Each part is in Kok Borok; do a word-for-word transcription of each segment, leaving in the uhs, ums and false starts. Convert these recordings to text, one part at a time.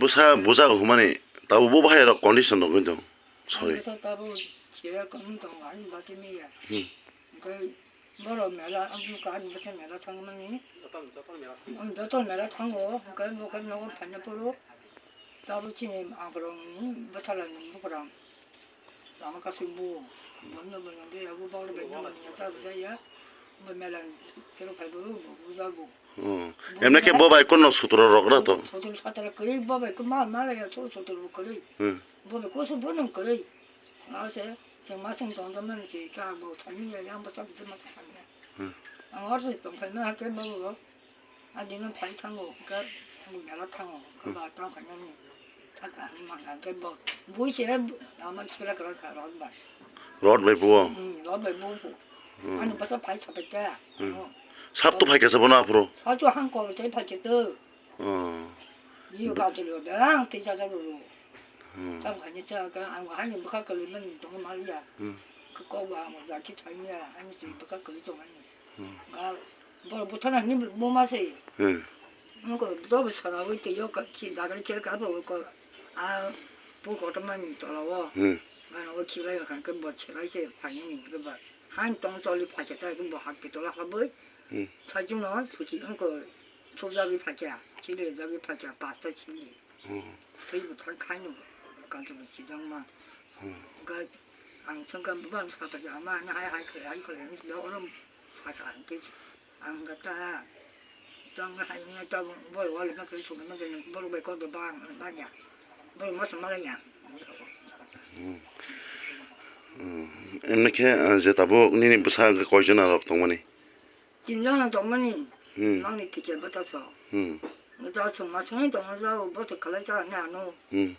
Bwsa bujak humani tabuk bo bahai rok condition rok wngwi tong. Sorry. Ang bwsa tabuk chaya kwrwngwi tongo, ani bachwi manya. Hmm. Hwnkhe borok mela, ang bwkha ani bwsa mela thangmani. Ang joto mela thango, hwnkhe bo khe nogo phaina phuru tabuk chini angkorokni bwsala ni bukrang. Lama kasui bo, bono bono de abo bawle bai nang ya cha bujaya, bo melan kero phai bo bo bujago. Hmm. Emne khe bo bai kono sutro rok ra to. Sutro satra kwrwi bo bai ko ma ma ya so sutro kwrwi. Hmm. Bo bai ko so bo nang kwrwi. Ngase, se ma sing tong tong man se ka bo sami ya yang bo sa bo ma sa ya. Hmm. Ang or se tong phai na ke bo bo. A dino phai thango, hwnkhe mela thango, hwnkhe ba tang khainani thaka hinwi mangkha, hwnkhe bo bui se ama khela kwlai kha rot bai. Rot bai buo? Hmm, rot bai buo. Hmm. Ani bwsa phai sapai ta. Hmm. Oh. Sap to phai kha se bono aphuru? Sap to hang kok se phai kha to. Oh. Iyo ka chilo da ang te cha cha ro ro. Hmm. Tang khaini cha ka ang hani bwkha kwlwi mani tong ma ya. Hmm. Kok ba ang ja ki thang ya, ani se bwkha kwlwi tong ani. Hmm. Ga Borok buthana hwnwi buma se. Hmm. Wngkha job sarawi twi o ki dagri khe ka bo ko a pu kotorma ni tola o. Hmm. Gana o khiklai kha khe bo selai se phaini ni khe ba. Han tong choli phaikhe ta khe bo hak ke tola habwi. Hmm. Sajung no suchi wngkha sujagwi phaikha, chili jagwi phaikha, pasta chili. Hmm. Tei bo thang khaino, kal to bo sijang ma. Hmm. Ga ang sangka bang sa ta ama ani hai hai khlai hai khlai ang sida orom sa ka ang ke ang ga ta tang hai ngai ta bo wal ma ke su ma ke bo bai ko do bang bang ya. Bo ma sa ma ya. Hmm. Hmm. Emne khe, ah, je tabuk nini bwsa khe koijon rok tongmani? Tinjon no tongmani. Hmm. Nangni ticket bwthaso. Hmm. Bwthaso masungni tongo jao, bwtha khlai cha hwnwi ano. Hmm.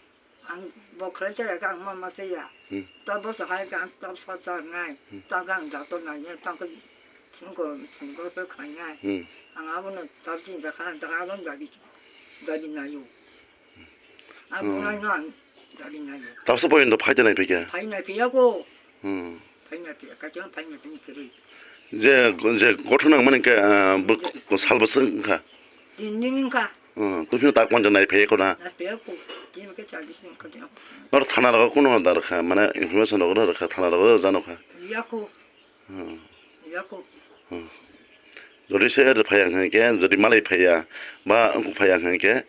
Ang bo khlai cha ya khe ang ma ma cha ya. Hmm. Ta bwsa hai khe ang ta bwsa cha nai. Hmm. Ta khe ang doctor nai ya, ta khe singko, singko khe khlai nai. Hmm. Ang abono ta chinta kha, ta abono dabi, dabi naio. Ang Hmm. bo nai no ang dabi naio. Tabsa poyonto phaida nai phikha? Phai nai phiya ko. Hmm. Phai nai phiya, kachang phai nai phini kwrwi. Je, je gothon nang mani khe, ah, bo sal bwswk wngkha? Tin din wngkha. Hmm, to phino tak monjo nai phai ko na? Nai phiya ko. Tin khe chal dis wngkha din. Nor thana rogo kuno dar kha, mane information rogo dar kha, thana rogo jano kha. Ya ko. Hmm. Ya ko. Hmm. Jodi se er phaya hwnkhe, jodi malai phaya, ba wngkuk phaya hwnkhe.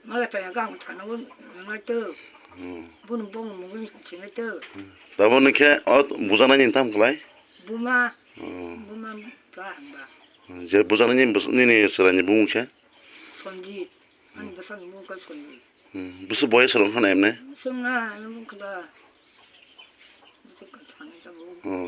Malai phaya khe ang thana bo nai to. Hmm. Bono bo mungwi sinai to. Hmm. Taboni khe o bujanani tam kwlai? Buma. Hmm. Buma ta hamba. Hmm. Je bujanani bus-, nini chwraini bumung khe? Sanjit. Ani bwsani mung khe Sanjit. Hmm. Bwswk boyes rok wngkha na emne? Bwswk na, ani mung khe da. Bwswk khe thani ka bo. Hmm.